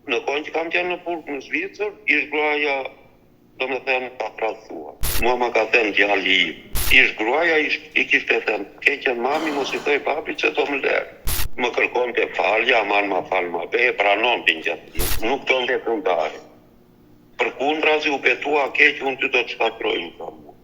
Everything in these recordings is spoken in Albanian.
Në kohën që kam qenë në burg në Zvicër, ish gruaja, domethënë, ka tradhtuar. Mua ma ka thënë djali im. Ish gruaja ish, i kishte thënë, keqen mami mos i thoj babit se do më lerë. Më kërkonte falje, aman ma fal ma be, e pranonte një gjë të tillë. Nuk donte të ndahej. Përkundrazi u betua keq unë ty do të shkatërroj më tha mua.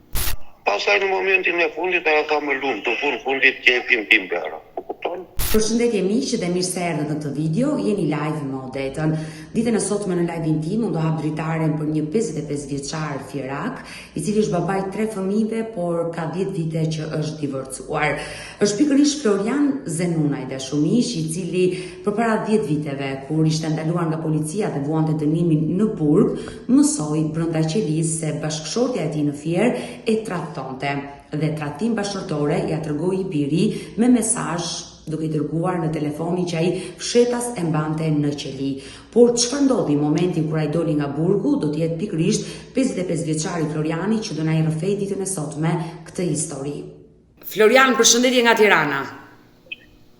Pastaj në momentin e fundit ajo tha më lumtë, në fund fundit qejfin tim bëra. Më kupton? Përshëndetje miq dhe mirë se erdhët në këtë video, jeni live me Odetën. Ditën e sotme në live-in tim unë do hap dritaren për një 55 vjeçar fierak, i cili është baba i tre fëmijëve, por ka 10 vite që është divorcuar. Është pikërisht Florian Zenunaj, dashur miq, i cili përpara 10 viteve, kur ishte ndaluar nga policia dhe vuante dënimin në burg, mësoi brenda qelisë se bashkëshortja e tij në Fier e tradhtonte dhe tradhtinë bashkëshortore ia tregoi i biri me mesazh duke i dërguar në telefonin që ai fshehtas e mbante në qeli. Por çfarë ndodhi në momentin kur ai doli nga burgu, do të jetë pikërisht 55 vjeçari Floriani që do na i rrëfejë ditën e sotme këtë histori. Florian, përshëndetje nga Tirana.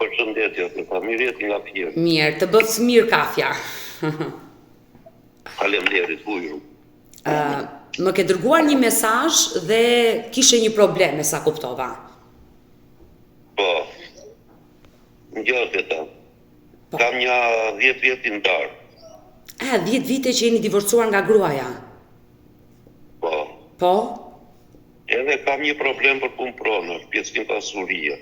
Përshëndetje, Odeta, mirë jeti nga Fieri. Mirë, të bëftë mirë kafja. Faleminderit, bujrum. Ë, më ke dërguar një mesazh dhe kishe një problem, me sa kuptova. Po. Dëgjo Odeta. Po. Kam nja 10 vjet i ndarë. E, 10 vite që jeni divorcuar nga gruaja. Po. Po? Edhe kam një problem për punë pronash, pjesëtim pasurie.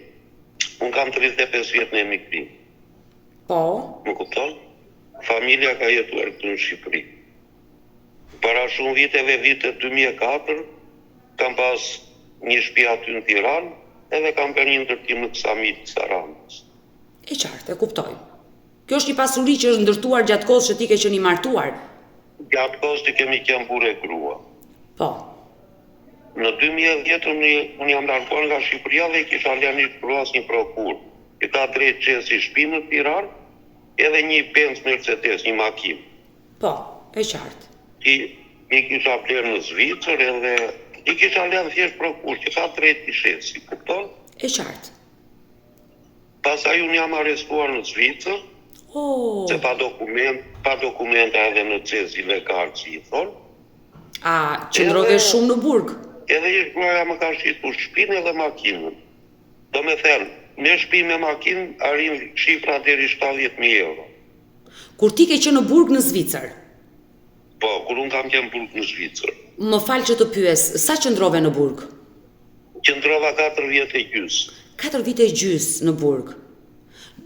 Unë kam 35 vjet në emigrim. Po. Më kupton? Familja ka jetuar këtu në Shqipëri. Para shumë viteve, vitet 2004, kam pas një shtëpi aty në Tiranë, edhe kam bërë një ndërtim në Ksamil të Sarandës. E qartë, e kuptoj. Kjo është një pasuri që është ndërtuar gjatë kohës që ti ke qenë i martuar. Gjatë kohës që kemi qenë burrë e grua. Po. Në 2010 unë, unë jam larguar nga Shqipëria dhe i kisha lënë ish gruas një prokurë, që ka drejt shesi shtëpi në Tiranë, edhe një Benz Mercedes, një makinë. Po, e qartë. I, i kisha blerë në Zvicër edhe i kisha lënë thjesht prokurë, që ka drejt i shesi, kupton? E qartë. Pastaj unë jam arrestuar në Zvicër, Oh. se pa dokument, pa dokumenta edhe në CEZ ilegal si i thonë. A, qëndrove Edhe- shumë në burg? Edhe ish gruaja më ka shitur shtëpinë edhe makinën. Do me thënë, me shtëpi me makinë arrin shifra deri 70.000 euro. Kur ti ke qenë në burg në Zvicër? Po, kur unë kam qenë në burg në Zvicër. Më fal që të pyes, sa qëndrove në burg? Qëndrova 4 vjet e gjysë. 4 vite e gjysë në burg.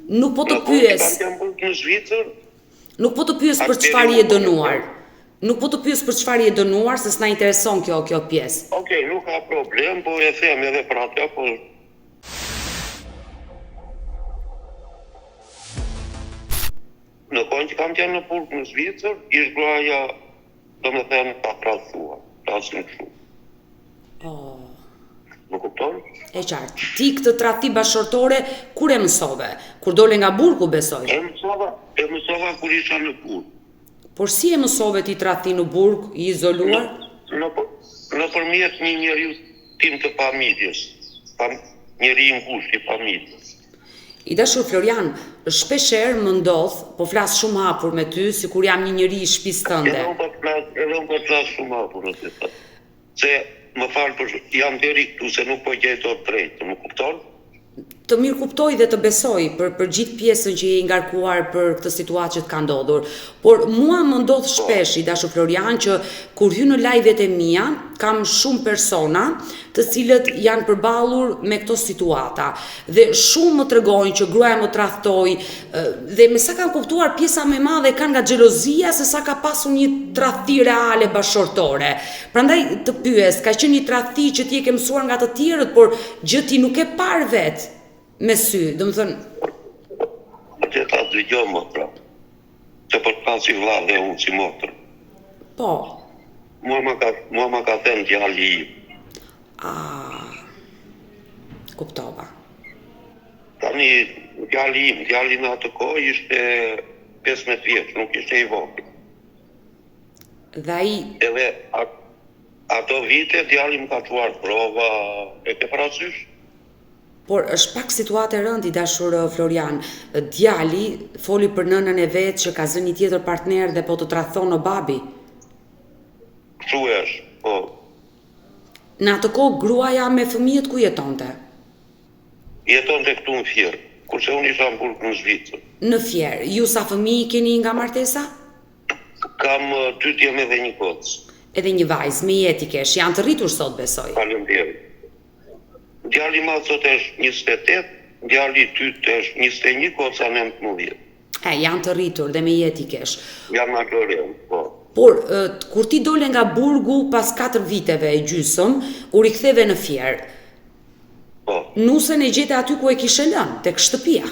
Nuk po të pyes. Kam qenë në burg në Zvicër. Nuk po të pyes për çfarë je dënuar. Nuk po të pyes për çfarë je dënuar, se s'na intereson kjo kjo pjesë. Okej, nuk ka problem, po e them edhe për atë, po Në kohën që kam qenë në burg në Zvicër, ish gruaja, domethënë, ka tradhtuar, flasim kështu. Oh. Më kupton? E qartë. Ti këtë tradhti bashkëshortore kur e mësove? Kur dole nga burgu, besoj? E mësova, e mësova kur isha në burg. Por si e mësove ti tradhtinë në burg, i izoluar? Në, në, nëpërmjet një njeriu tim të familjes, fam, njeri i ngushtë i familjes. I dashur Florian, shpeshherë më ndodh, po flas shumë hapur me ty, sikur jam një njeri i shtëpisë tënde. Edhe unë po të flas, edhe unë po të flas shumë hapur me ty. Se më fal për jam deri këtu se nuk po gjej dot drejtë, më kupton? Të mirëkuptoj dhe të besoj për për gjithë pjesën që je i ngarkuar për këtë situatë që të ka ndodhur. Por mua më ndodh shpesh, i dashur Florian, që kur hy në live-et e mia, kam shumë persona të cilët janë përballur me këto situata dhe shumë më tregojnë që gruaja më tradhtoi dhe me sa kam kuptuar pjesa më e madhe e kanë nga xhelozia se sa ka pasur një tradhti reale bashkëshortore. Prandaj të pyes, ka qenë një tradhti që ti e ke mësuar nga të tjerët, por gjë ti nuk ke parë vetë me sy, domethënë Odeta dëgjo më pra. Të po të flas si vlla dhe unë si motër. Po. Mua ma ka, mua ma ka thënë djali im. Ah. Kuptova. Tani, djali im, djali në atë kohë ishte 15 vjeç, nuk ishte i vogël. Dhe ai Edhe ato vite djali më ka çuar prova, e ke parasysh? Por është pak situatë e rëndë i dashur Florian. Djali foli për nënën e vet që ka zënë një tjetër partner dhe po të tradhton o babi. Kështu është, po. Në atë kohë gruaja me fëmijët ku jetonte? Jetonte këtu në Fier, kurse unë isha në burg në Zvicër. Në Fier. Ju sa fëmijë keni nga martesa? Kam dy djem edhe një gocë. Edhe një vajzë, me jetë i kesh. Janë të rritur sot besoj. Faleminderit. Djali i madh sot është 28, djali i dytë është 21, goca 19. E, janë të rritur dhe me jetë i kesh. Janë magjorem, po. Por, kur ti dole nga burgu pas 4 viteve e gjysëm, u riktheve në Fier. Po. Nusen e gjete aty ku e kishe lënë, tek shtëpia.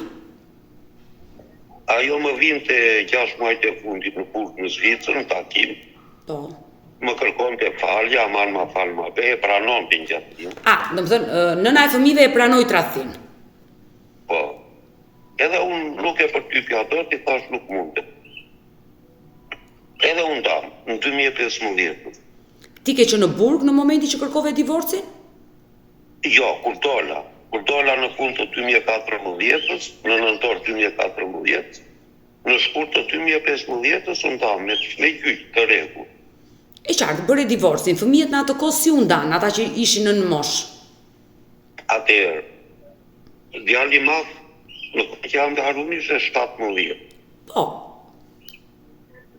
Ajo më vinte 6 muajt e fundit në burg në Zvicër, në takim. Po. Më kërkonte falje, aman ma fal ma be, e pranonte një gjatë A, domethënë, nëna e fëmijëve e pranoi tradhtinë. Po. Edhe unë nuk e përtypja dot, i thash nuk mundem. Edhe u ndamë, në 2015. Ti ke qenë në burg në momentin që kërkove divorcin? Jo, kur dola. Kur dola në fund të 2014-ës, në nëntor 2014, në shkurt të 2015-ës u ndamë me, me gjyq të rregullt. E qartë, bëre divorcin, fëmijët në atë kohë si u ndanë, ata që ishin nën moshë? Atëherë, djali i madh në kohë që jam ndarë unë ishte 17. Po.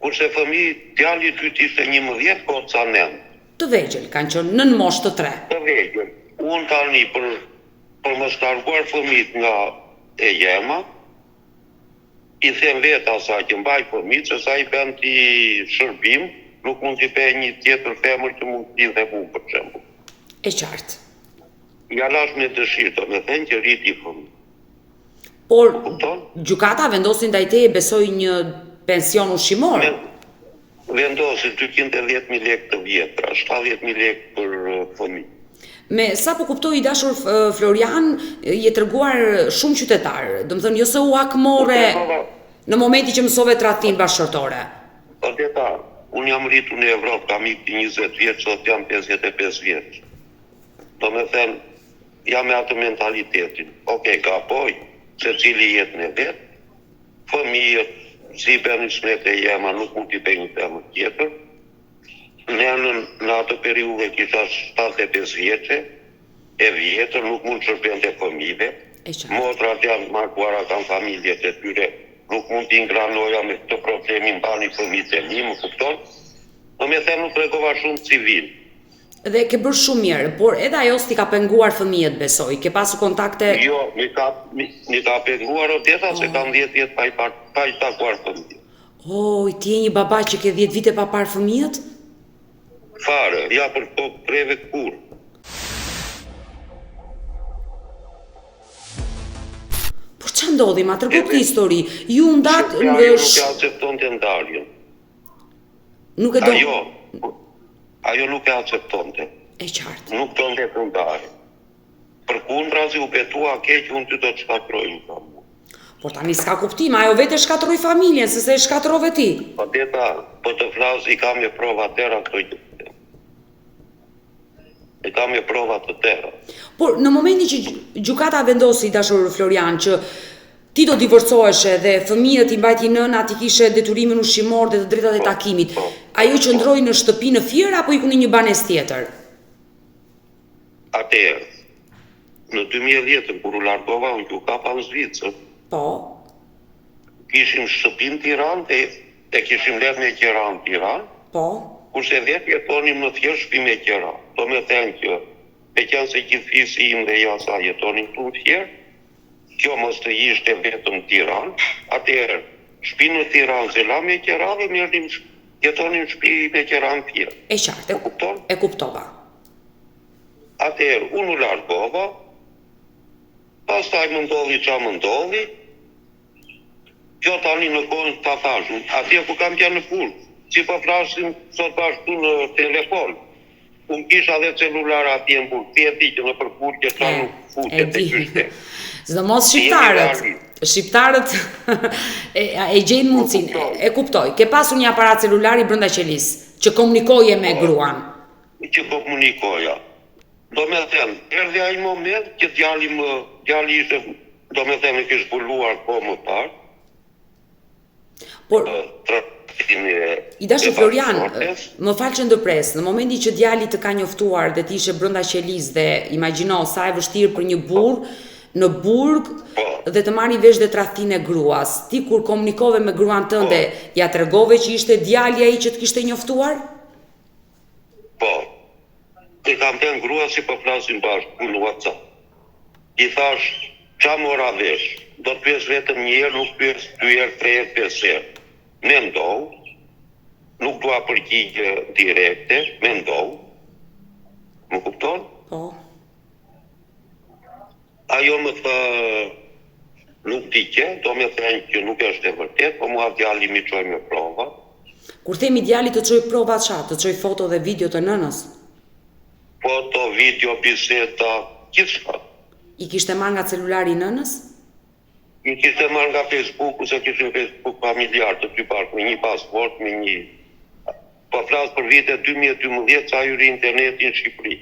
Kurse fëmijë, djali i dytë ishte 11, goca 9. Të vegjël, kanë qenë nën moshë të tre. Të vegjël. Unë tani për për mos larguar fëmijët nga e jema, i them vetë asaj që mbaj fëmijët, se sa i bën ti shërbim, nuk mund t'i bëj një tjetër femër që mund t'i dhe mu, për shembull. E qartë. Ja lash me dëshirë, do me thënë që rriti fëmijë. Por, gjykata vendosi ndaj teje besoj një pension ushqimor. Vendosi 210.000 lekë të vjetra, 70.000 lekë për fëmijë. Me sa po kuptoj i dashur Florian, je treguar shumë qytetar. Domethënë jo se u hakmore në momentin që mësove tradhtinë bashkëshortore. Odeta, unë jam rritur në Evropë, kam ikë 20 vjeç, sot jam 55 vjeç. Do me thënë, jam me atë mentalitetin. Okej, gaboj, secili jetën e vet, fëmijët, si i bën smet e jema, nuk mund t'i bëj një femër tjetër. Nënën në atë periudhë kisha 75 vjeçe, e vjetër, nuk mund të shërbente fëmijëve. Motrat janë të martuara, kanë familjet e tyre, nuk mund t'i ngranoja me këtë problemin mbani fëmijët e mi, më kupton? Do me thënë, u tregova shumë civil. Dhe ke bërë shumë mirë, por edhe ajo s'ti ka penguar fëmijët besoj. Ke pasur kontakte Jo, mi ka mi, mi ka penguar Odeta se kam 10 vjet pa i par, pa i takuar fëmijët. Oj, ti je një baba që ke 10 vite pa parë fëmijët? Fare, ja për kokë treve kurrë. Por ça ndodhi, ma trego këtë histori. Ju ndatë Ajo nuk e akceptonte ndarjen. Nuk e do. Ajo, ajo nuk e akceptonte. E qartë. Nuk donte të ndahej. Përkundrazi u betua keq, unë ty do të shkatërroj, më tha mua. Por tani s'ka kuptim, ajo vetë e shkatërroi familjen, se se e shkatërrove ti. Odeta, po të flas, i kam me prova tëra këto gjë. I kam me prova të tëra. Por në momentin që gjykata vendosi i dashur Florian që ti do divorcoheshe dhe fëmijët i mbajti nëna, ti kishe detyrimin ushqimor dhe të drejtat e takimit. Po. Ajo qëndroi në shtëpi në Fier apo iku në një banesë tjetër? Atëherë, në 2010 kur u largova unë që u kapa në Zvicër, Po. kishim shtëpi në Tiranë dhe e kishim lënë me qera në Tiranë, Po. kurse vetë jetonim në Fier shtëpi me qera. Do me thënë që, me qenë se gjithë fisi im dhe i asaj jetonin këtu në Fier, kjo mos të ishte vetëm në Tiranë, atëherë shtëpi në Tiranë se la me qera dhe merrnim jetonim shtëpi me qera në Fier. E qartë, E kupton? e kuptova. Atëherë unë u largova, pastaj më ndodhi ça më ndodhi. Kjo tani në kohën ta thash, unë, atje ku kam qenë në burg, si po flasim sot bashkë në telefon. Unë kisha dhe celular atje në burg, ti e di që në për burgje ça E, nuk e futet e di. gjyshte. Sidomos Jemi shqiptarët. realist. Shqiptarët e, e gjejnë mundësinë. kuptoj. E, e kuptoj. Ke pasur një aparat celulari brenda qelisë që komunikoje me Po. gruan. Që komunikoja. Do me thënë, erdhi ai moment që djali më. Djali ishte, domethënë e kish zbuluar kohë më parë. Por I dashur Florian, më fal që ndërpres, në momentin që djali të ka njoftuar dhe ti ishe brenda qelisë dhe imagjino sa e vështirë për një burrë në burg po. dhe të marri vesh dhe tradhtinë e gruas. Ti kur komunikove me gruan tënde, po. ia tregove që ishte djali ai që të kishte njoftuar? Po. I kam thënë gruas si po flasim bashkë në WhatsApp. I thash, ça mora vesh, do të pyes vetëm një herë, nuk pyes dy herë, tre herë, pesë herë. Mendohu, nuk dua përgjigje direkte, mendohu. Më kupton? Po. Ajo më tha, nuk di gjë, domethënë që nuk është e vërtetë, po mua djali m'i çoi me prova. Kur themi djali të çoi prova ça, të çoi foto dhe video të nënës? Foto, video, biseda, gjithçka. I kishte marrë nga celulari i nënës? I kishte marrë nga Facebooku, se kishim Facebook familjar të dy bashkë, me një password, me një... Po flas për vitet 2012 sa hyri interneti në Shqipëri.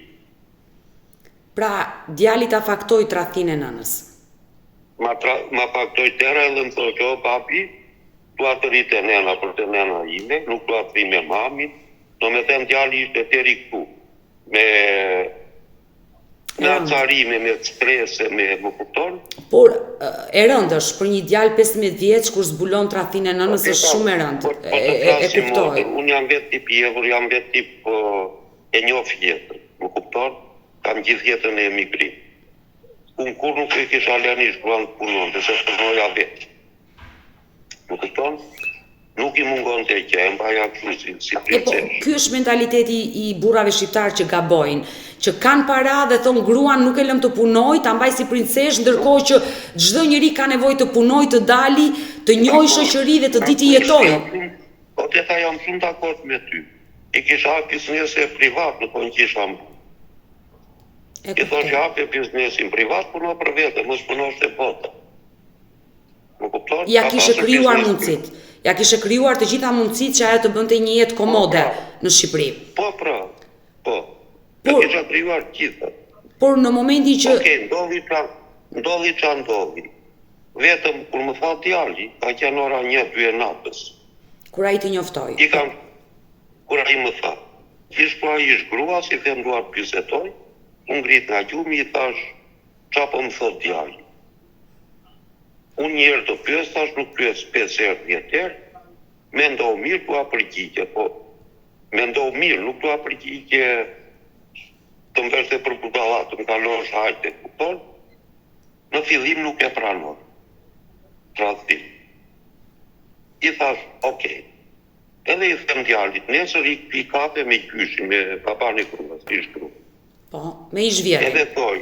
Pra, djali ta faktoi tradhtinë e nënës. Ma, tra, ma faktoi tëra edhe më thoshte, o babi, dua të rri te nena për te nena ime, nuk dua të rri me mamin, domethënë djali ishte deri këtu, me me acarime, me strese, me më kupton? Por e rëndë është për një djalë 15 vjeç kur zbulon tradhtinë e nënës është shumë e rëndë. Po, po e, e, e kuptoj. Unë jam vetë tip i hedhur, jam vetë tip po, e njoh jetën, më kupton? Kam gjithë jetën në emigrim. Unë kur nuk e kisha lënë ish gruan të punonte, se punoja vetë. Më kupton? Nuk i mungonte gjë, e mbaja kështu si, si E po, princeshë. ky është mentaliteti i burrave shqiptar që gabojnë, që kanë para dhe thon gruan nuk e lëm të punojë, ta mbaj si princeshë, ndërkohë që çdo njeri ka nevojë të punojë, të dali, të njohë shoqëri dhe të di të jetojë. Po te tha jam shumë dakord me ty. I kisha hap biznese privat në kohën që isha në burg. E I thosh kuptoj. hape biznesin privat, puno për vete, mos punosh te bota. Më kupton? Ja Ka kishe pasur krijuar biznes mundësitë. Ja kishe krijuar të gjitha mundësitë që ajo të bënte një jetë komode Po, pra. në Shqipëri. Po pra, po. Ja Por- kisha krijuar gjitha. Por në momentin që Okej, ndodhi ça, ndodhi ça ndodhi. Vetëm kur më tha djali, ka qenë ora 1-2 e natës. kur ai të njoftoi. I kam, kur ai më tha, ish pra ish grua, si them dua të bisedoj, u ngrit nga gjumi i thash, ça po më thot djali. Unë një herë të pyes, thash nuk pyes 5 herë, 10 herë, mendou mirë dua përgjigje, po mendou mirë, nuk dua përgjigje të më vesh dhe për budalla, të më kalosh hajde, kupton? Në fillim nuk e pranon. Tradhti. I thash, okej. Edhe i them djalit, nesër i pi kafe me gjyshin, me baban e gruas, ish grua. Po, me ish vjerin. Edhe thoj,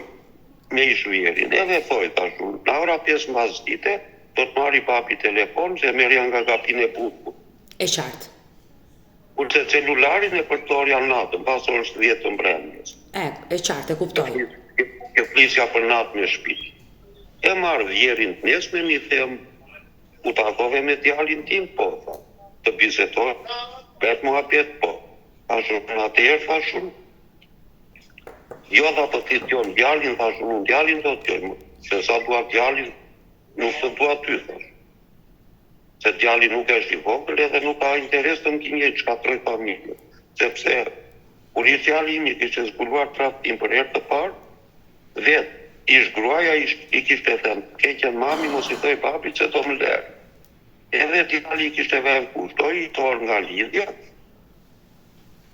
me ish vjerin, edhe thoj, thash unë, në ora 5 mbas dite, do të marri papi telefon, se merrja nga kabina e burgut. E qartë. Kurse celularin e përdorja natën, pas orës 10 të mbrëmjes. E, e qartë, e kuptoj. E flisja për natë me shtëpi. E marr vjerin të nesërmen i them, u takove me djalin tim, po, tha. Të bisedoj, bëhet muhabet, po. Thash unë atëherë, thash unë, Jo, tha, po ti dëgjon djalin, thash unë, unë djalin do të dëgjoj, se sa dua djalin, nuk të dua ty, thash. Se djali nuk është i vogël edhe nuk ka interes të më gënjej shkatroj familjen. Sepse kur i djali im i kishte zbuluar tradhtin për herë të parë, vet ish gruaja ish, i kishte thënë, keqen mami mos i thoj babit se do më lërë. Edhe djali i kishte vënë kusht, do i torë nga lidhja,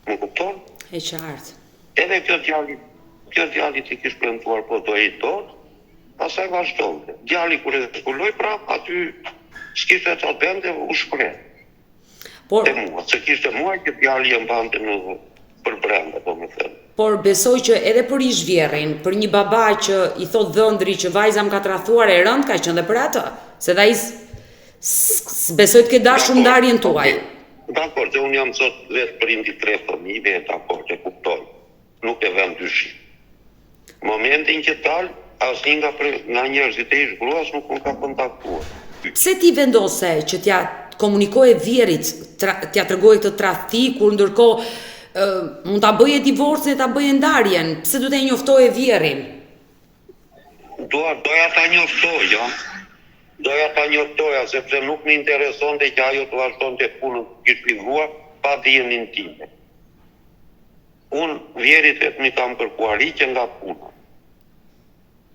më kupton? E qartë. Edhe kjo djali, kjo djali i kish premtuar po do i dorë, pastaj vazhdonte. Djali kur e zbuloi prap, aty s'kishte ç'a të bënte, u shpreh Por te mua, se kishte muaj që djali e mbante në për brenda, domethënë. Por besoj që edhe për ish vjerrin, për një baba që i thot dhëndri që vajza më ka tradhtuar e rënd ka qenë dhe për atë, se dhe ai s'besoj të ketë dashur ndarjen tuaj. Dakor, se unë jam sot vetë prindi tre fëmijëve, dakor, e kuptoj. Nuk e vëm dyshim. Momentin që dal, asnjë nga pre, nga njerëzit e ish gruas nuk më ka kontaktuar. Pse ti vendose që t'ja komunikoje vjerit, tra, t'ja tregoje këtë tradhti kur ndërkohë ë, mund ta bëje divorcin e ta bëje ndarjen, pse duhet e njoftoje vjerin? Dua, doja ta njoftoja, doja ta njoftoja sepse nuk më interesonte që ajo të vazhdonte punën ku kish filluar pa dijeninë time. Unë vjehrrit vetëm i kam kërkuar heqjen nga puna.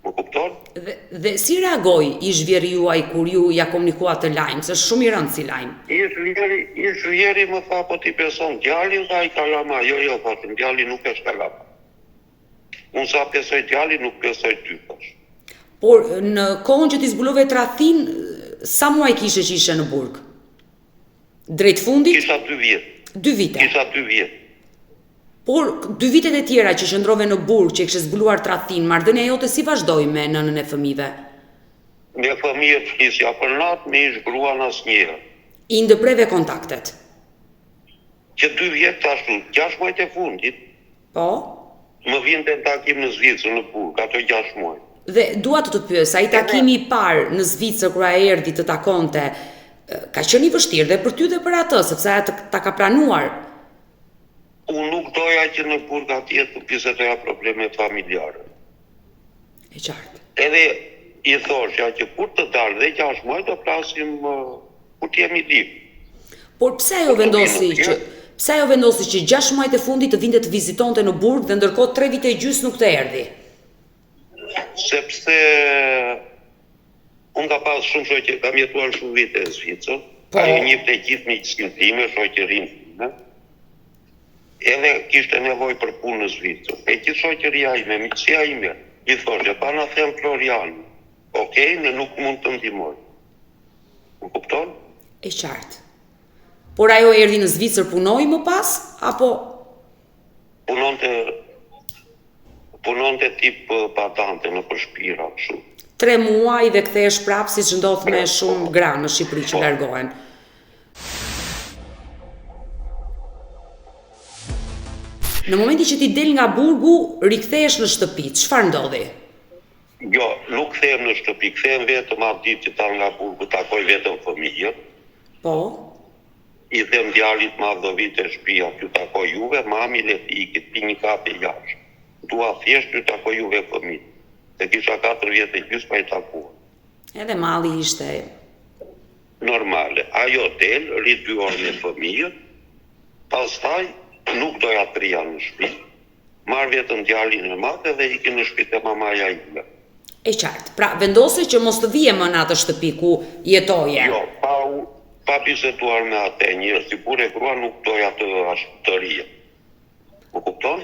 Më kupton? Dhe, dhe si reagoi ish vjehrri juaj kur ju ia komunikuat atë lajm, se është shumë i rëndë si lajm? Ish vjehrri, ish vjehrri më tha po ti beson djalin, tha ai kalama, jo jo thashë, djali nuk është kalama. Unë sa besoj djalin nuk besoj ty thashë. Por në kohën që ti zbulove tradhtinë, sa muaj kishe që ishe në burg? Drejt fundit? Kisha dy vjet. Dy vite. Kisha dy vjet. Por dy vitet e tjera që qëndrove në burg, që e kishe zbuluar tradhtinë, marrëdhënia jote si vazhdoi me nënën e fëmijëve? Me fëmijët flisja për natë, me ish gruan asnjëherë. I ndërpreve kontaktet? Që dy vjet ashtu, gjashtë muajt e fundit. Po. Më vinte në takim në Zvicër, në burg, ato gjashtë muaj. Dhe dua të të pyes, ai takimi i parë në Zvicër kur ai erdhi të takonte, ka qenë i vështirë dhe për ty dhe për atë, sepse ajo të, ta ka pranuar. Unë nuk doja që në burg atje të bisedoja probleme familjare. E qartë. Edhe i thoshja që kur të dal dhe gjashtë muaj do flasim kur të jemi lirë. Por pse ajo vendosi që pse ajo vendosi që gjashtë muajt e fundit të vinte të vizitonte në burg dhe ndërkohë tre vite e gjysmë nuk të erdhi? Sepse unë kam pas shumë shoqe, kam jetuar shumë vite në Zvicër. Po. Ajo njihte gjithë miqësinë time, shoqërinë time. Edhe kishte nevojë për punë në Zvicër. E gjithë shoqëria ime, miqësia ime, i thoshte, pa na thënë Florian, ok, ne nuk mund të ndihmojmë. Më kupton? E qartë. Por ajo erdhi në Zvicër punoi më pas apo punonte punonte tip badante nëpër shpira kështu. Tre muaj dhe kthehesh prapë siç ndodh me shumë gra në Shqipëri që po. largohen. Në momentin që ti del nga burgu, rikthehesh në shtëpi, çfarë ndodhi? Jo, nuk kthehem në shtëpi, kthehem vetëm atë ditë që dal nga burgu, takoj vetëm fëmijët. Po. I them djalit madh do vij te shtëpia, t'ju takoj juve, mami le të iki, të pi një kafe jashtë. Dua thjesht t'ju takoj juve fëmijët. Se kisha 4 vjet e gjysmë pa i takuar. Edhe malli ishte Normale, ajo del, rri dy orë me fëmijët, pastaj nuk doja të rrija në shtëpi, marr vetëm djalin e madh edhe ikim në shtëpi te mamaja ime. E qartë. Pra, vendose që mos të vije më në atë shtëpi ku jetoje. Jo, pa u pa biseduar me atë njerëz, si burrë e grua nuk doja të të rrija. Më kupton?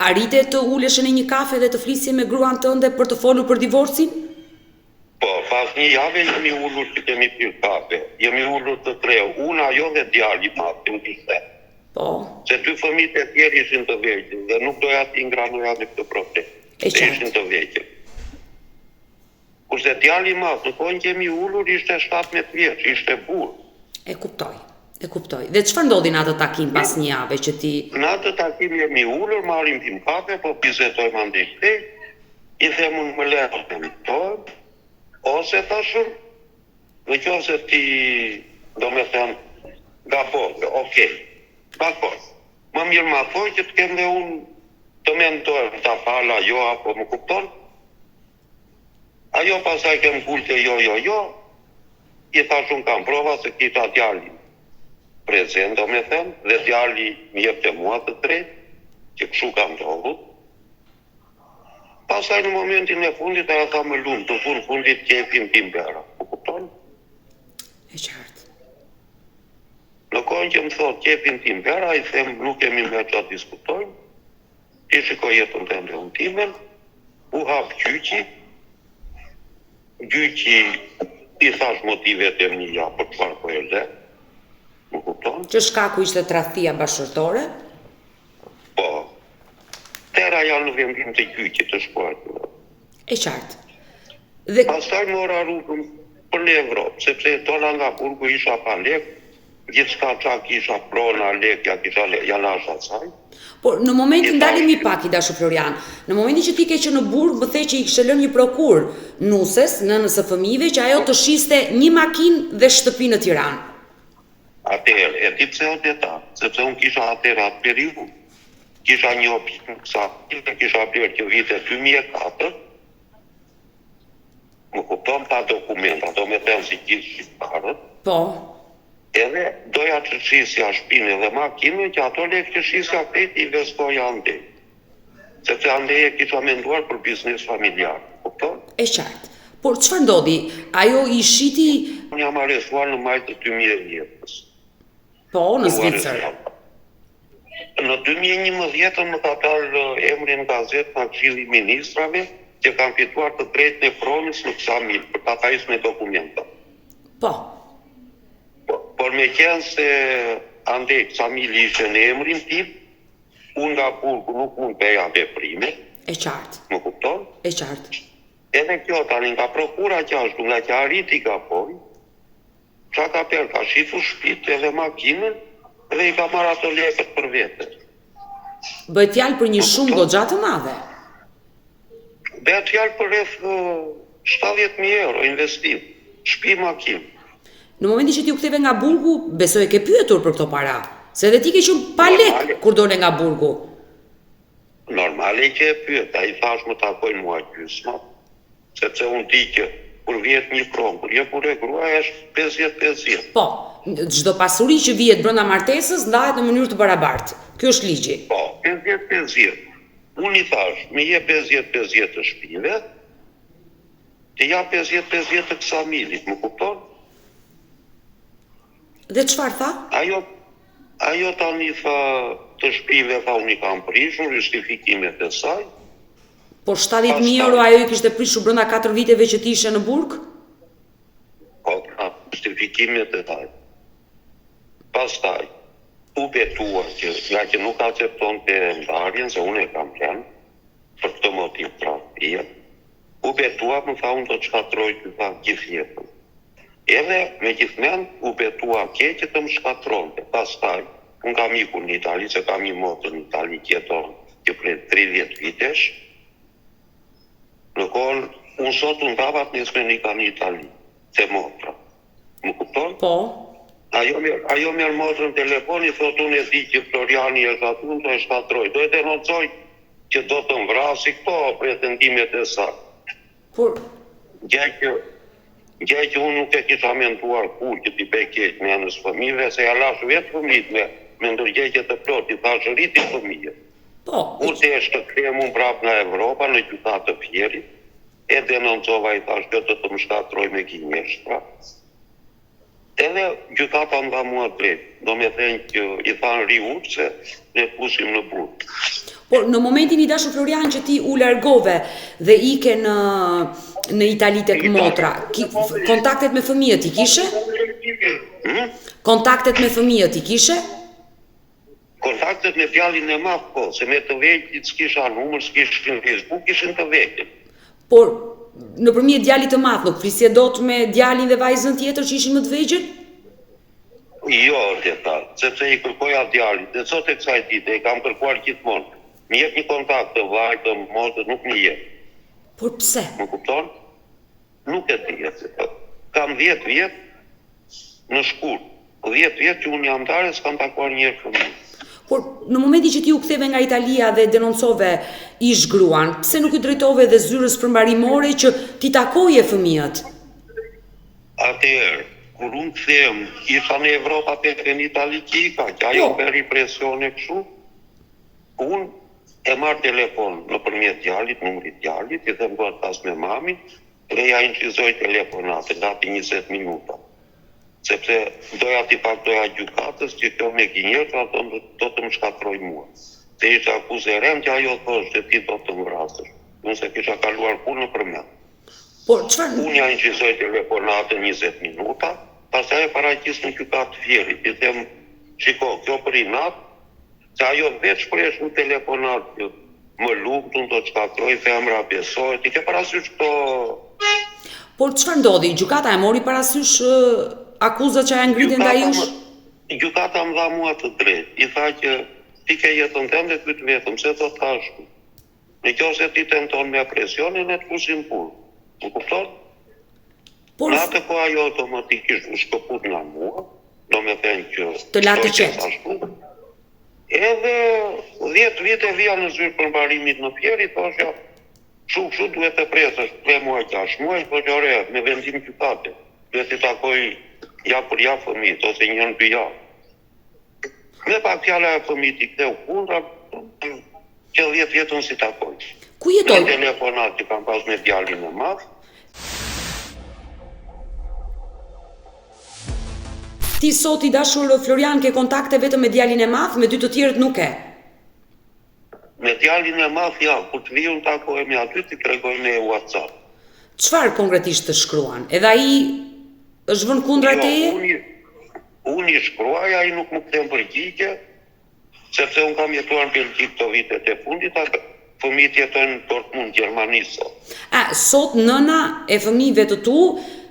Arrite të uleshe në një kafe dhe të flisje me gruan tënde për të folur për divorcin? Po, pas një jave jemi ulur që kemi pirë kafe. Jemi ulur të tre, unë, ajo dhe djali i madh që më kishte. Po. Se dy fëmijët e tjerë ishin të vegjël dhe nuk doja t'i ingranoja me këtë problem. E Se ishin qartë. të vegjël. Kurse djali i madh, në kohën që jemi ulur, ishte 17 vjeç, ishte burrë. E kuptoj. E kuptoj. Dhe çfarë ndodhi në atë takim pas një jave që ti Në atë takim jemi ulur, marrim pim kafe, po bisedojmë andej këtej. I them unë më le të martohem, ose thashë, në qoftë se ti, do me thënë, gabove, okej, dakord, më mirë ma thoj që të kem dhe unë të mendohem ta fala, jo, apo më kupton? Ajo pastaj këmbëngulte jo, jo, jo, i thash unë kam prova se kisha djalin prezent, do me thënë, dhe djali më jepte mua të drejtë, që kështu ka ndodhur. Pastaj në momentin e fundit ajo tha më lumtë, në fund fundit qejfin tim bëra. Po kupton? E qartë. Në kohën që më thot qejfin tim bëra, i them nuk kemi më çfarë diskutojmë. Ti shiko jetën tënde unë timen, u hap gjyqi, gjyqi i thash motivet e mia për çfarë po e le. Më kupton? Që shkaku ishte tradhtia bashkëshortore? Po. Tëra janë në vendim të gjyqit të shkuar. E qartë. Dhe Pastaj mora rrugën për në Evropë, sepse dola nga burgu isha pa lek, gjithçka ça kisha prona, lek, ja kisha le, ja lash asaj. Por në momentin ndalemi pak i dashur Florian, në momentin që ti ke qenë në burg, më the që i kishe lënë një prokurë nuses, nënës së fëmijëve, që ajo të shiste një makinë dhe shtëpi në Tiranë. Atëherë, e di pse Odeta, sepse unë kisha atëherë atë periudhë, kisha një objekt në Ksamil, e kisha blerë që vitet 2004. Më kupton pa dokumenta, domethënë si gjithë shqiptarët. Po. Edhe doja të shisja shpinë edhe makinën që ato lekë që shisja krejt i investoja andej. Sepse andej e kisha menduar për biznes familjar, kupton? E qartë. Por çfarë ndodhi? Ajo i shiti Unë jam arrestuar në maj të 2010-ës. Po, në Zvicër. Në 2011 më ka dalë emri në gazetë nga Këshilli i Ministrave që kam fituar të drejtën e pronës në Ksamil për ta pajisur me dokumenta. Po. Po, por me qenë se andej Ksamili ishte në emrin tim, unë nga burgu nuk mund bëja veprime. E qartë. Më kupton? E qartë. Edhe kjo tani nga prokura që ashtu nga që arriti gaboi, Ça ka bërë, ka shitur shpitë edhe makinën dhe i ka marrë ato lekët për vete. Bëhet fjalë për një shumë goxha të madhe. Bëhet fjalë për rreth 70.000 euro investim, shpi makinë. Në momentin që ti u ktheve nga burgu, besoj e ke pyetur për këto para, se edhe ti ke qenë pa lek kur dole nga burgu. Normale që e pyeta, i thash më takojnë mua gjysma, sepse unë di që kur vihet një pronë, kur je burrë e grua është 50-50. Po, çdo pasuri që vihet brenda martesës ndahet në mënyrë të barabartë. Ky është ligji. Po, 50-50. Unë i thash, më jep 50-50 të shpive, të jap 50-50 të Ksamilit, më kupton? Dhe çfarë tha? Ajo ajo tani tha të shpive tha unë i kam prishur justifikimet e saj. Po 70.000 euro ajo i kishte prishur brenda 4 viteve që ti ishe në burg? Po, pra, justifikimet e saj. Pastaj u betua që nga që nuk akceptonte ndarjen se unë e kam lënë për këtë motiv tradhtie, u betua më tha unë do të shkatërroj ty tha gjithë jetën. Edhe me gjithë mend u betua keq që të më shkatërronte. Pastaj, unë kam ikur në Itali, se kam një motër në Itali që jeton që prej 30 vitesh. Në kohën, unë sot u ndava të nesërmen ika në Itali, te motra. Më kupton? Po. Ajo merr, ajo merr motrën në telefon, i thot unë e di që Floriani është aty, unë do e shkatërroj, do e denoncoj që do të më vrasi këto pretendimet e saj. Por gjë që gjë që unë nuk e kisha menduar kurrë që t'i bëj keq nënës fëmijëve, se ja lash vetë fëmijët me me ndërgjegje të plotë, i thash rriti fëmijët. Po. Kur desh të kthehem unë prapë nga Evropa në gjykatë të Fierit, e denoncova i thash kjo do të më shkatërroj me gënjeshtra. Edhe gjykata më dha mua drejt, do me thënë që i thanë rri urtë se ne të fusim në burg. Por në momentin i dashur Florian që ti u largove dhe ike në në Itali tek motra, ki, kontaktet me fëmijët i kishe? Hmm? Kontaktet me fëmijët i kishe? Kontaktet me djalin e madh po, se me të vegjlit s'kisha numër, s'kishin Facebook, ishin të vegjël. Por nëpërmjet djalit të madh nuk flisje dot me djalin dhe vajzën tjetër që ishin më të vegjël? Jo, Odeta, sepse i kërkoja djalit, dhe sot e kësaj dite i kam kërkuar gjithmonë. Më jep një kontakt të vllait të motrës, nuk më jep. Por pse? Më kupton? Nuk e di. Kam 10 vjet në shkurt. 10 vjet që unë jam ndarë e s'kam takuar një herë fëmijë. Por në momentin që ti u ktheve nga Italia dhe denoncove ish gruan, pse nuk iu drejtove edhe zyrës përmbarimore që t'i takoje fëmijët? Atëherë, kur unë kthehem, isha në Evropë atëherë në Itali që ika, që ajo po. bëri presione kështu, unë e marr telefon nëpërmjet djalit, numrit djalit, i them dua të flas me mamin, dhe ja incizoj telefonatën gati 20 minuta. Sepse doja t'i faktoja gjykatës që kjo me gënjeshtra do, do të më shkatërroj mua. Se ishte akuzë e rëndë që ajo thoshte ti do të më vrasësh. Unë s'e kisha kaluar kurrë nëpër mend. Por çfarë Unë ja incizoj telefonatën 20 minuta, pastaj e paraqis në gjykatë të Fierit, i them, shiko, kjo për inat, Se ajo vetë shprehesh në telefonat që më lumtë, unë do të shkatërroj femra besohet, i ke parasysh këto Por çfarë ndodhi? Gjykata e mori parasysh akuzat që ajo ngriti ndaj jush? Gjykata më dha mua të drejtë. I tha që ti ke jetën tënde ky të vetën, pse do të ashtu? Në qoftë se ti tenton me presionin e të fusim në burg. Më kupton? Por në atë kohë ajo automatikisht u shkëput nga mua, do me thënë që të la të qetë. Edhe 10 vite vija në zyrë përmbarimit në Fier, i thoshja. Kështu kështu duhet të presësh 3 muaj, 6 muaj, thotë ore, me vendim gjykate. Duhet t'i takoj javë për javë fëmijët ose një herë në dy javë. Me pak fjalë ajo fëmijët i ktheu kundra, që 10 vjet unë s'i takoj. Ku jeton? Me telefonat që kam pas me djalin e madh. Ti sot i dashur Florian ke kontakte vetëm me djalin e madh, me dy të tjerët nuk ke. Me djalin e madh ja, kur të vij unë takohemi aty t'i tregoj me WhatsApp. Çfarë konkretisht të shkruan? Edhe ai është vënë kundra jo, teje? Unë unë i shkruaj, ai nuk më kthen përgjigje, sepse unë kam jetuar në Belgjikë këto vitet e fundit, ata fëmijët jetojnë në Dortmund, Gjermani sot. A, sot nëna e fëmijëve të tu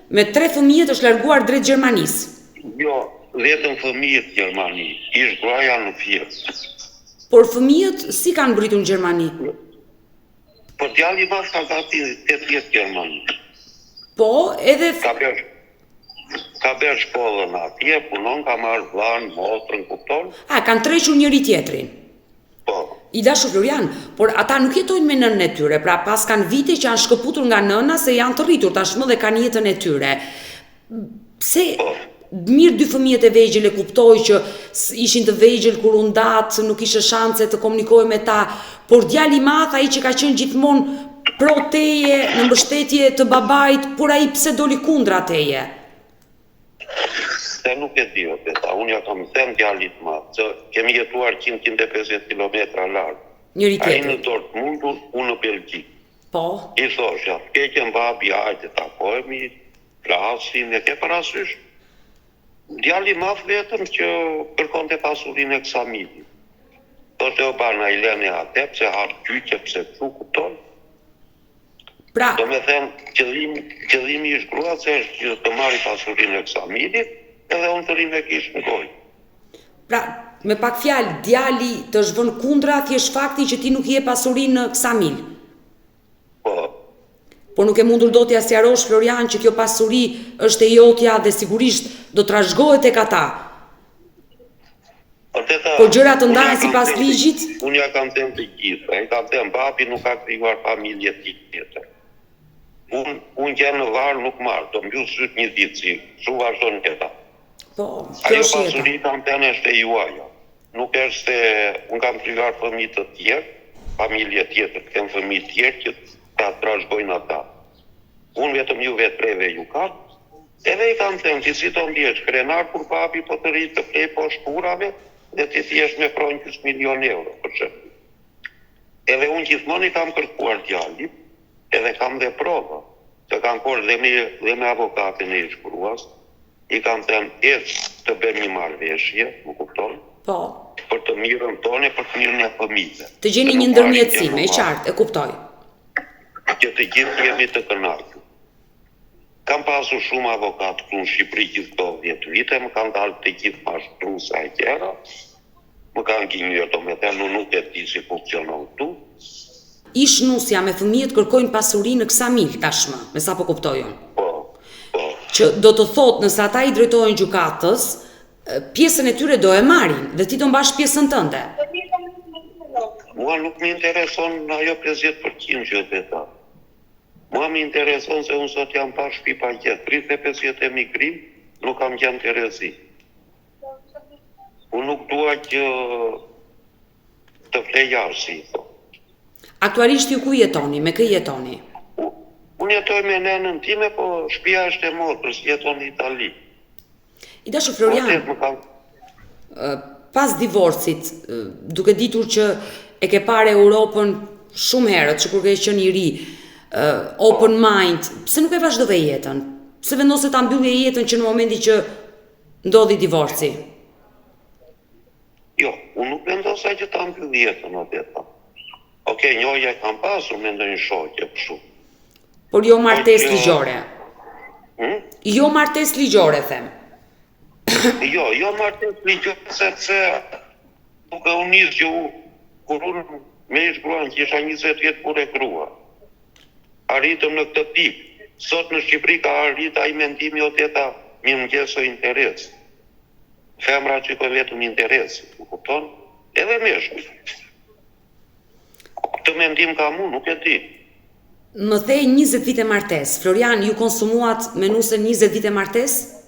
me tre fëmijët është larguar drejt Gjermanisë? Jo, vetëm fëmijët Gjermani, ish gruaja në Fier. Por fëmijët si kanë mbërritur në Gjermani? Po djali i madh ka gati 8 vjet Gjermani. Po, edhe ka bërë ka bërë shkollën atje, punon, ka marrë vllanë, motrën, kupton? A, kanë trequr njëri tjetrin. Po. I dashur Florian, por ata nuk jetojnë me nënën e tyre, pra paskan vite që janë shkëputur nga nëna se janë të rritur tashmë dhe kanë jetën e tyre. Pse Po. mirë dy fëmijët e vegjël e kuptoj që ishin të vegjël kur u ndatë, nuk kishe shanse të komunikoje me ta, por djali i madh, ai që ka qenë gjithmonë pro teje, në mbështetje të babait, por ai pse doli kundra teje? Se nuk e di, Odeta, unë ja kam thënë djalit të madh, që kemi jetuar 100-150 kilometra larg. Njëri Ai në tjetrit. Dortmund, unë në Belgjikë. Po. I thosha, keqen babi, hajde takohemi, flasim, e ke parasysh? Djali i madh vetëm që kërkonte pasurinë e Ksamilit. Thoshte o ba na i lëni atë, pse hap gjyqe, pse kështu, kupton? Pra, Do me thënë, qëllimi, qëllimi ish gruas është që të marri pasurinë e Ksamilit, edhe unë të rri me gisht në gojë. pra, me pak fjalë, djali të është vënë kundra thjesht fakti që ti nuk i je pasurinë Ksamil. Po, Por nuk e mundur dot t'ia sqarosh Florian që kjo pasuri është e jotja dhe sigurisht do trashëgohet tek ata. Odeta, Po gjërat të unë ja ndahen kam sipas thënë të- ligjit? Unë ja kam thënë të gjitha. I kam thënë babi nuk ka krijuar familje tjetër. Unë unë gjë në varr nuk marr, do mbyll syt një ditë si, kështu vazhdon jeta. Po, kjo Ajo është jeta. pasuri kam thënë është e juaja. Nuk është se unë kam krijuar fëmijë të tjerë, familje tjetër, kem fëmijë tjerë që ta trashëgojnë ata. Unë vetëm juve treve ju kam, edhe i kam thënë, ti si do ndihesh krenar kur babi po të rri të flej poshtë urave dhe ti thjesht me pronë gjysmë milion euro, për shembull. Edhe unë gjithmonë i kam kërkuar djalit, edhe kam dhe prova, të kam folë dhe me, dhe me avokatin e ish gruas, i kam thënë, ec të bëjmë një marrëveshje, më kupton? Po. Për të mirën tonë, për të mirën e fëmijëve. Të gjeni Se një nuk marrin gjë ndërmjetësim, në e varr. qartë, e kuptoj. Që të gjithë jemi të kënaqur. Kam pasur shumë avokat këtu në Shqipëri gjithë këto 10 vite, më kanë dalë të gjithë mashtruesa e gjëra. Më kanë gënjyer, domethënë unë nuk e di si funksionon këtu. Ish nusja me fëmijët kërkojnë pasuri në Ksamil tashmë, me sa po kuptoj unë. Po, po. Që do të thotë nëse ata i drejtohen gjykatës, e, pjesën e tyre do e marrin dhe ti do mbash pjesën tënde. Mua nuk më intereson ajo 50% që Odeta. Mua më intereson se unë sot jam pa shtëpi pa gjë, 35 vjet emigrim, nuk kam gjë në terezi. Unë nuk dua që të flej jashtë, si i thonë. Aktualisht ju ku jetoni, me kë jetoni? U- Unë jetoj me nënën time, po shtëpia është e motrës, jeton në Itali. I dashur Florian, Vërtet më kam pas divorcit, ë, duke ditur që e ke parë Europën shumë herët, që kur ke qenë i ri, ë, open mind, pse nuk e vazhdove jetën? Pse vendose ta mbyllje jetën që në momentin që ndodhi divorci? Jo, unë nuk vendosa që ta mbyll jetën Odeta. Okej, njohja e kam pasur me ndonjë shoqe kështu. Por jo martesë Po që- ligjore. Hm? Jo martesë ligjore them. Jo, jo martesë ligjore sepse duke u nis që u kur unë me ish gruan që isha 20 vjet kur e grua. Arritëm në këtë pikë. Sot në Shqipëri ka arrit ai mendimi Odeta mirëmëngjes o interes. Femra shikojnë vetëm interes, më kupton? Edhe meshkuj. Këtë mendim kam unë, nuk e di. Më the 20 vite martesë. Florian, ju konsumuat me nusen 20 vite martesë?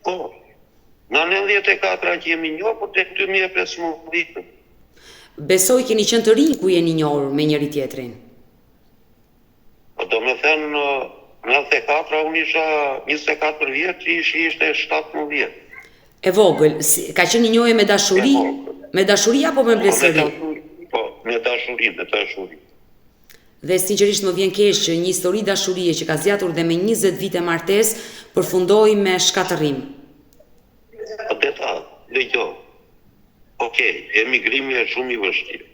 Po. Nga 94 që jemi njohur deri 2015. Besoj keni qenë të rinj ku jeni njohur me njëri tjetrin. Po do me thënë, në 94 unë isha 24 vjeç, ishi ishte 17. E vogël, si, ka qenë një njohje me dashuri, me dashuri apo me Po, me blesëri? dashuri, po, me dashuri, me dashuri. Dhe sinqerisht më vjen keq që një histori dashurie që ka zgjatur dhe me 20 vite martesë përfundoi me shkatërrim. Po deta, dëgjo. Okej, emigrimi është shumë i vështirë.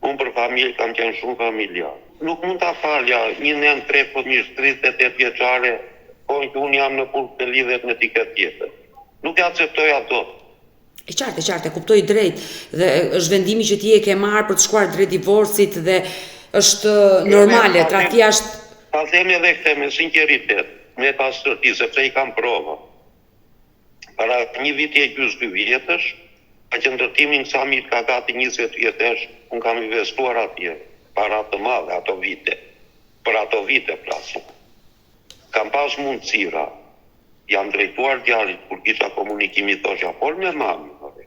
Unë për familje kam qenë shumë familjar. Nuk mund ta falja një nënë tre fëmijësh, 38 vjeçare, kohën që unë jam në burg të lidhet me dikë tjetër. Nuk e akceptoja dot. E qartë, e qartë, e kuptoj drejt dhe është vendimi që ti e ke marrë për të shkuar drejt divorcit dhe është normale, Edhe, tradhtia është Ta them edhe këtë me sinqeritet, me pastërti, sepse i kam prova. Para një viti e gjysë dy vjetësh, ka që ndërtimi në Ksamil ka gati 20 vjetësh, unë kam investuar atje, para të madhe ato vite, për ato vite flasim. Kam pas mundësira, jam drejtuar djalit kur kisha komunikim i thosha, fol me mami, more.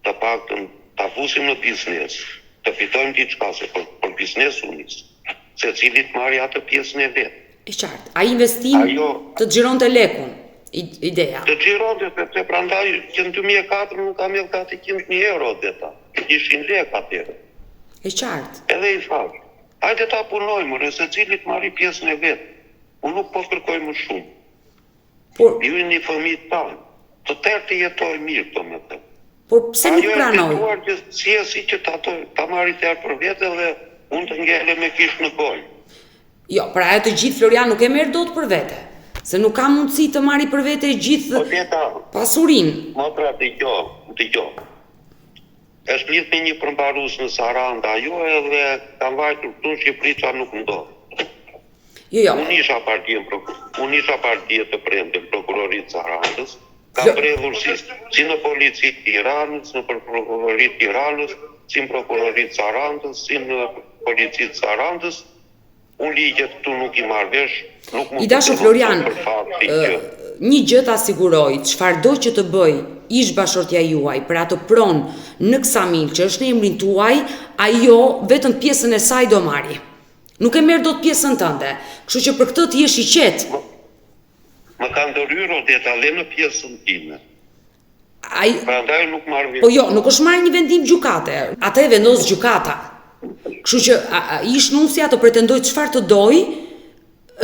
të paktën ta fusim në biznes, të fitojmë diçka se për, për biznes u nis. Secili të marrë atë pjesën e vet. e qartë. Ai investim Ajo të xhironte lekun, ideja. të xhironte sepse prandaj që në 2004 nuk kam hedh gati 100.000 euro deta. Ishin lek atëherë. E qartë. Edhe i thash, hajde ta punojmë, more, secili të marrë pjesën e vet. Unë nuk po kërkoj më shumë. Por Ju jeni fëmijët tanë. Të tërë të jetojë mirë, do me thënë. por pse nuk Ajo e pranoi? tentuar që si e si që ta, to, ta marrë tërë për vete dhe unë të ngele me kish në gojë. Jo, pra ajo të gjithë Florian nuk e merr dot për vete, se nuk ka mundësi të marri për vete gjithë Po deta, pasurinë. motra dëgjo, dëgjo. Është lidh me një përmbarus në Saranda, ajo edhe kam vajtur këtu në Shqipëri ça nuk ndodh. Jo, jo. Unë isha partie në prokur- unë isha partie të premte në prokurorit të Sarandës, kam Jo. bredhur si, si në polici të Tiranës, në për prokurorit të Tiranës, si në prokurorit të Sarandës, si në polici të Sarandës. Unë ligjet këtu nuk i marr vesh, nuk mund I të dashur denoncoj Florian, për faktin ë, që një gjë ta siguroj, çfarëdo që të bëj ish bashortja juaj për atë pronë në Ksamil që është në emrin tuaj, ajo vetëm pjesën e saj do marri. Nuk e merr dot pjesën tënde. Kështu që për këtë ti jesh i qetë. më, më ka ndërhyrë Odeta dhe në pjesën time. Ai Prandaj nuk marr Po vesh. jo, nuk është marrë një vendim gjykate. Atë e vendos gjykata. Kështu që a, a, ish nusja të pretendoj çfarë të doj,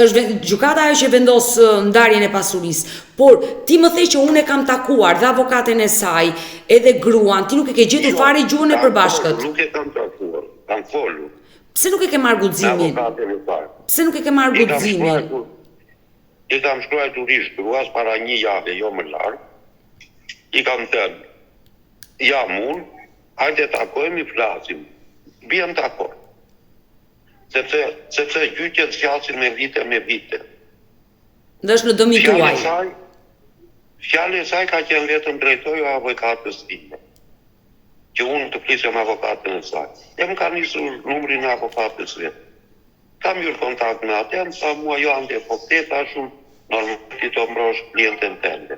është ven- gjykata ajo që vendos ë, ndarjen e pasurisë. Por ti më the që unë e kam takuar dhe avokaten e saj, edhe gruan, ti nuk e ke gjetur Jo, fare gjuhën e kam përbashkët. folur, Nuk e kam takuar, kam folur Pse nuk e ke marrë me guximin? avokatin e saj. Pse nuk e ke marrë I kam guximin? shkruajtur, i kam shkruajtur ish gruas para një jave, jo më larg. I kam thënë, jam unë, hajde takojmë, flasim. Biem dakord. Sepse sepse gjyqet zgjasin me vite me vite. Dhe është në dëmin Fjala tuaj. e saj, fjala e saj ka qenë vetëm drejtoju avokatës time. Që unë të flisja me avokatën e saj. E më ka nisur numrin e avokatës vetë. Kam hyrë kontakt me atë, më tha mua jo ande, po këtë thash unë, normal ti do mbrosh klientën tënde.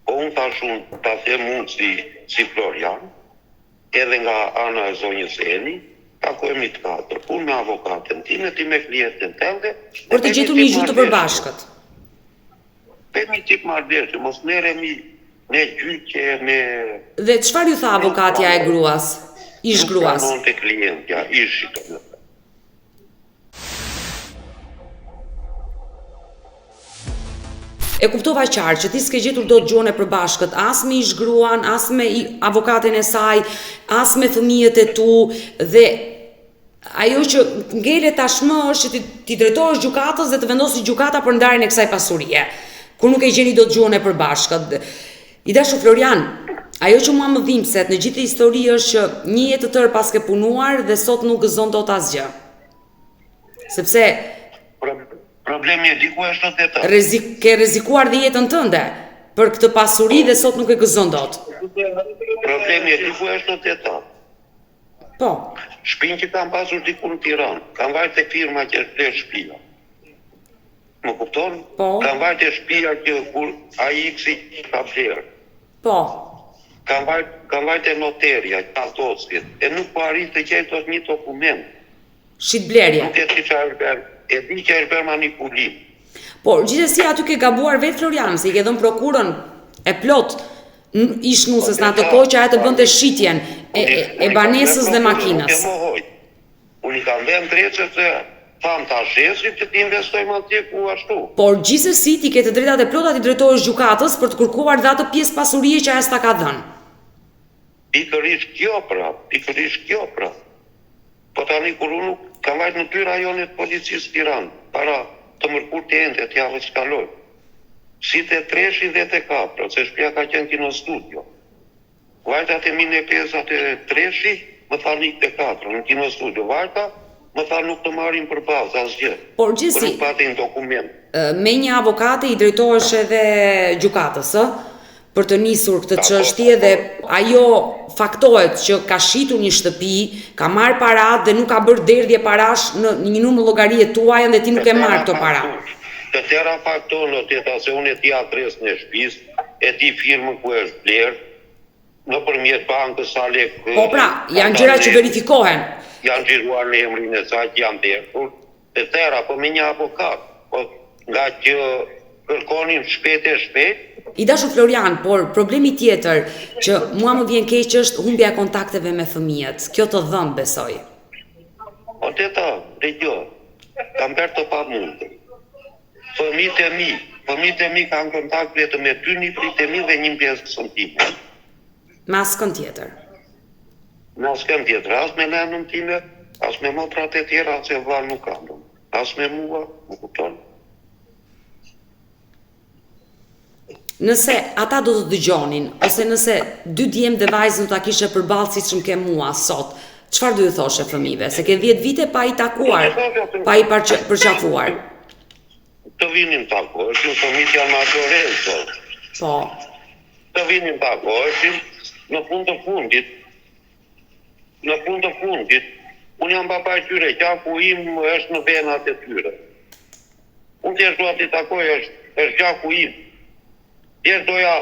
Po unë thash unë, ta them unë si, si Florian, edhe nga ana e zonjës Eni, takojemi të katër, unë me avokatën time, ti me klientën tënde, Për të dhe gjetur bëjmë një gjuhë të tip marrëveshje. përbashkët. Bëjmë një tip marrëveshje, mos merremi me gjyqe, me Dhe çfarë ju tha avokatja e gruas? Ish nuk gruas. pranonte klientja, ishi domethënë. E kuptova qartë që ti s'ke gjetur dot gjuhën e përbashkët, as me ish gruan, as me i- avokatin e saj, as me fëmijët e tu dhe ajo që ngelet tashmë është që ti, ti drejtohesh gjykatës dhe të vendosi gjykata për ndarjen e kësaj pasurie, kur nuk e gjeni dot gjuhën e përbashkët. I dashur Florian, ajo që mua më dhimbset në gjithë histori është që një jetë të tërë pas ke punuar dhe sot nuk gëzon dot asgjë. Sepse Pro- Problemi e di ku është Odeta. rrezik ke rrezikuar dhe jetën tënde për këtë pasuri dhe sot nuk e gëzon dot. Problemi e di ku është Odeta. Po. Shpinë që kam pasur diku në Tiranë, kam vajt te firma që është blerë shpia. Më kupton? Po. Kam vajt te shpia që kur ai iksi ka blerë. Po. Kam vajt, kam vajt te noterja, ka dosjet, e nuk po arrij të gjej dot një dokument. Shitblerje. Nuk e di çfarë është bërë, e di që është bërë manipulim. Por, gjithsesi aty ke gabuar vetë Florian, se i ke dhënë prokurën e plotë ish nuses në atë kohë që ajo të bënte shitjen e, e, e banesës dhe makinës. Nuk e mohoj. Unë i kam dhënë drejtë sepse thamë ta shesim që të investojmë atje ku ashtu. Por gjithsesi ti ke të drejtat e plota t'i drejtohesh gjykatës për të kërkuar dhe atë pjesë pasurie që ajo s'ta ka dhënë. Pikërisht kjo pra, pikërisht kjo pra. Po tani kur unë nuk kam vajt në dy rajone të policisë Tiranë, para të mërkurë të enjte të javës që kaloi. Si te treshi dhe te katra, se shtëpia ka qenë kinostudio. Vajta te mine pesa te treshi, më tha ik te katra, në kinostudio. Vajta, më tha nuk të marrim për bazë asgjë. Por gjithsesi, Nuk pati një dokument. Me një avokate i drejtohesh edhe gjykatës, ë? Për të nisur këtë çështje dhe ajo faktohet që ka shitur një shtëpi, ka marrë paratë dhe nuk ka bërë derdhje parash në një numër llogarie tuajën dhe ti nuk ke marrë këto para. Të tëra faktohen Odeta se unë e di adresën e shtëpisë, e di firmën ku është blerë, nëpërmjet bankës sa lekë Po pra, janë gjëra që verifikohen. Janë xhiruar në emrin e saj që janë derdhur, Të tëra, po me një avokat, po nga që kërkonin shpejt e shpejt. I dashur Florian, por problemi tjetër që mua më vjen keq është humbja e kontakteve me fëmijët. Kjo të dhemb besoj. Odeta, dëgjo, kam bërë të pamundur. Fëmijët e mi, fëmijët e mi kanë kontakt vetëm me dy nipërit e mi dhe një mbesën time. Me askënd tjetër. Me askënd tjetër, as me nënën time, as me motrat e tjera, as e vëlla nuk kam, as me mua, më kupton? Nëse ata do të dëgjonin, ose nëse dy djem dhe vajzën do ta kishe përballë siç më ke mua sot, çfarë do ju thoshe fëmijëve? Se ke 10 vite pa i takuar, pa i përqafuar. Të vinim takoheshim, fëmijët janë madhorë sot. Po. Të vinim takoheshim, në fund të fundit, në fund të fundit, unë jam baba i tyre, gjaku im është në venat e tyre. Unë thjesht dua t'i takoj, është, është gjaku im. Thjesht doja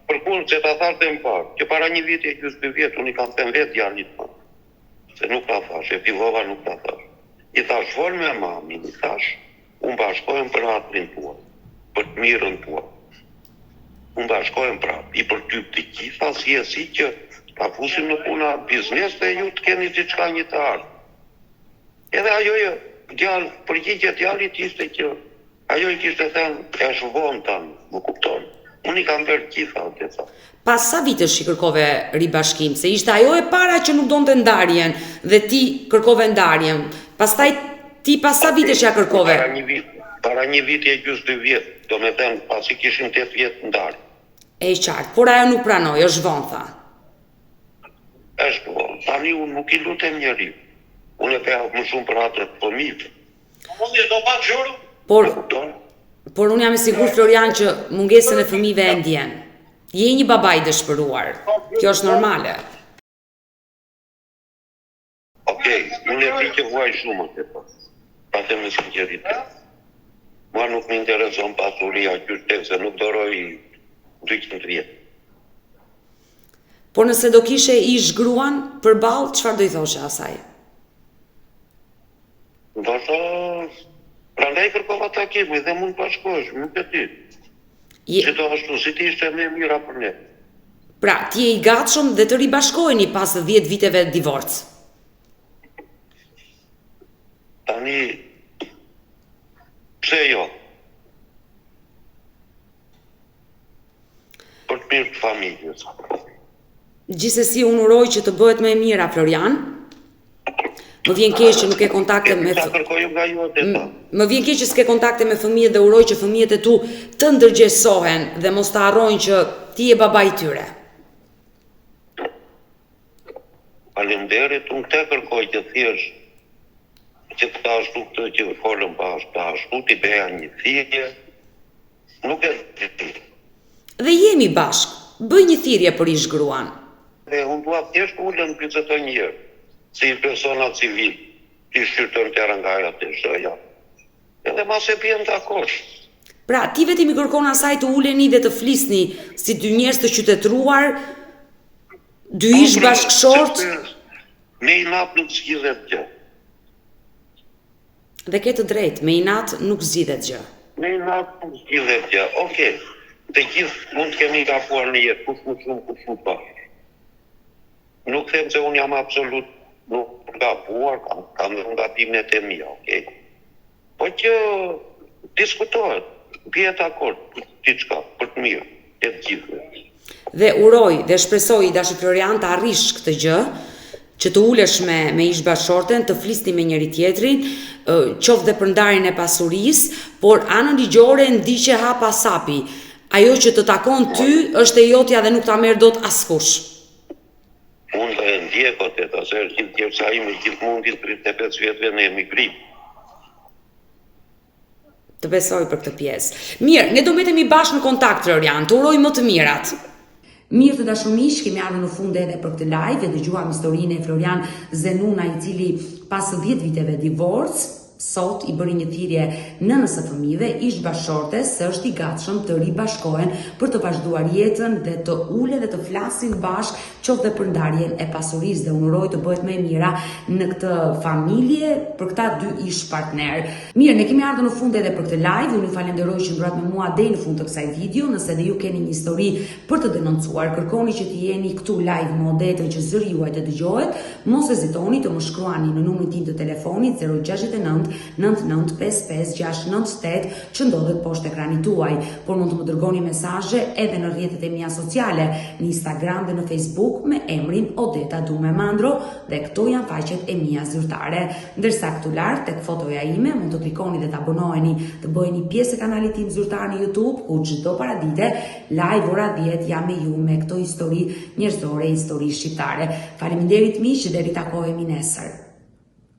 përkundër se ta thashë dhe më parë, që para një viti e gjysmë dy vjet, unë i kam thënë vetë djalit më. Se nuk ta thashë, e fillova nuk ta thashë. I thashë, fol me mamin, i thashë, unë bashkohem për hatrin tuaj, për të mirën tuaj. Unë bashkohem prapë, i përtyp të gjitha si e si që ta fusim në punë atë biznes dhe ju të keni diçka një të ardhme. Edhe ajo e djalë, përgjigja e djalit ishte që Ajo i kishte thënë, është vonë tani, më kupton? Unë i kam bërë të gjitha, Odeta. Pas sa vitesh i kërkove ribashkim, se ishte ajo e para që nuk donte ndarjen dhe ti kërkove ndarjen. Pastaj ti pas sa vitesh ia kërkove? Para një vit, para një viti e gjysmë dy vjet, domethënë pasi kishim 8 vjet ndarje. E qartë, por ajo nuk pranoi, është vonë tha. Është vonë. Tani unë nuk i lutem njeriu. Unë e bëj më shumë për hatër të fëmijëve. Por, por unë jam e sigurt Florian që mungesën e fëmijëve e ndjen. Je një baba i dëshpëruar. Kjo është normale. Okej, unë e di që vuaj shumë atë po. Ta them me sinqeritet. Mua nuk më intereson pasuria qysh tek se nuk duroj 200 vjet. Por nëse do kishe ish gruan përballë, çfarë do i thoshe asaj? Ndoshta prandaj kërkova takim dhe mund të bashkoheshim, nuk e di. Je... Si do ashtu, si të ishte më e mira për ne. Pra, ti je i gatshëm dhe të ribashkoheni pas 10 viteve divorc. Tani pse jo? Për të mirë të familjes. Gjithsesi unë uroj që të bëhet më e mira Florian. Më vjen keq që nuk ke kontakte me Ta kërkoj nga ju Odeta. Më vjen keq që s'ke kontakte me fëmijët dhe uroj që fëmijët e tu të ndërgjegjësohen dhe mos të harrojnë që ti je baba i tyre. Faleminderit, unë këtë kërkoj që thjesht që të ashtu këtë që folëm bashkë, të ashtu t'i bëja një thirrje, nuk e di. Dhe jemi bashkë. Bëj një thirrje për ish gruan. Dhe unë dua thjesht ulem bisedoj një herë. Si persona civil, t'i shqyrtojmë tëra nga A te Zh-ja. Edhe mase biem dakord. Pra, ti vetëm i kërkon asaj të uleni dhe të flisni si dy njerëz të qytetëruar, dy Po, ish pra, bashkëshortë. sepse me inat nuk zgjidhet gjë. Dhe ke të drejtë, me inat nuk zgjidhet gjë. Me inat nuk zgjidhet gjë. Okej, të gjithë mund të kemi gabuar në jetë, kush më shumë, kush më pak. Nuk them se unë jam absolut nuk gabuar, kam, kam dhe unë gabimet e mia, okej. Po që diskutohet, bie dakord për diçka, për të mirë, e të gjithëve. Dhe uroj dhe shpresoj i dashur Florian të arrish këtë gjë, që të ulesh me me ish bashkëshorten, të flisni me njëri tjetrin, qoftë dhe për ndarjen e pasurisë, por anën ligjore ndiqe hap pas hapi. Ajo që të takon ty është e jotja dhe nuk ta merr dot askush. Unë do e ndjek o teta, se është gjithë djersa ime, gjithë mundi 35 vjetëve në emigrim. Të besoj për këtë pjesë. Mirë, ne do mbetemi bashkë në kontakt Florian, të uroj më të mirat. Mirë të dashur miq, kemi ardhur në fund edhe për këtë live dhe dëgjuam historinë e Florian Zenuna i cili pas 10 viteve divorc, sot i bëri një thirrje nënës së fëmijëve, ish bashkëshortes se është i gatshëm të ribashkohen për të vazhduar jetën dhe të ulen dhe të flasin bashkë qoftë dhe për ndarjen e pasurisë dhe unë uroj të bëhet më e mira në këtë familje për këta dy ish partnerë. Mirë, ne kemi ardhur në fund edhe për këtë live. Unë ju falenderoj që qëndruat me mua deri në fund të kësaj video. Nëse edhe ju keni një histori për të denoncuar, kërkoni që të jeni këtu live me Odetën që zëri juaj të dëgjohet, mos hezitoni të më shkruani në numrin tim të telefonit 069 99 55 698 që ndodhet poshtë ekranit tuaj, por mund të më dërgoni mesazhe edhe në rrjetet e mia sociale, në Instagram dhe në Facebook me emrin Odeta Dume Mandro dhe këto janë faqet e mia zyrtare. Ndërsa këtu lart tek fotoja ime mund të klikoni dhe të abonoheni, të bëheni pjesë e kanalit tim zyrtar në YouTube, ku çdo paradite live ora 10 jam me ju me këto histori njerëzore, histori shqiptare. Faleminderit miq dhe ritakohemi nesër.